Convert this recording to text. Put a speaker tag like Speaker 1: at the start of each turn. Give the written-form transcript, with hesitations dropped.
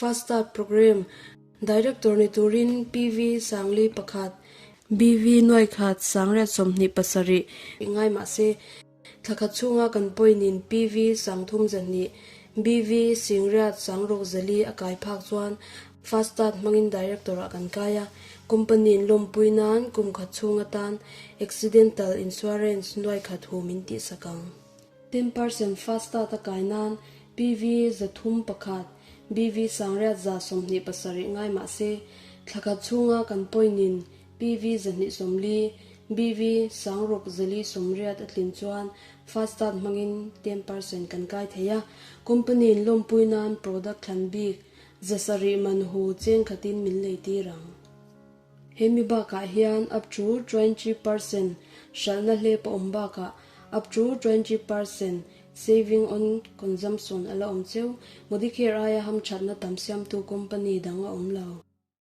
Speaker 1: Fast Start Programme Director ni turin PV Sangli pakhat, BV nuaikhat sangriat 27 ngai mah se, thla khat chhunga kan pawinin PV sangthum 200, BV singriat sangruk 400 a kai phak chuan Fast Start hmangin Director ah kan kai a, company in lawmpui nan kum khat chhung atan Accidental Insurance nuaikhat hu min tihsak ang. 10% Fast Start a kai nan PV 301, BV sangriat 127 ngai mah se, thla khat chhunga kan pawinin PV 240, BV sangruk 480 a tlin chuan Fast Start hmangin 10% kan kai thei a, company in lawmpui nan product thlan bik 700 man hu cheng khatin min lei tir ang. Hemi bakah hian up to 20% hralhna hlep a awm bakah up to 20% saving on consumption a la awm cheu. Modicare aia hamthatna tam siamtu company dang a awm lo.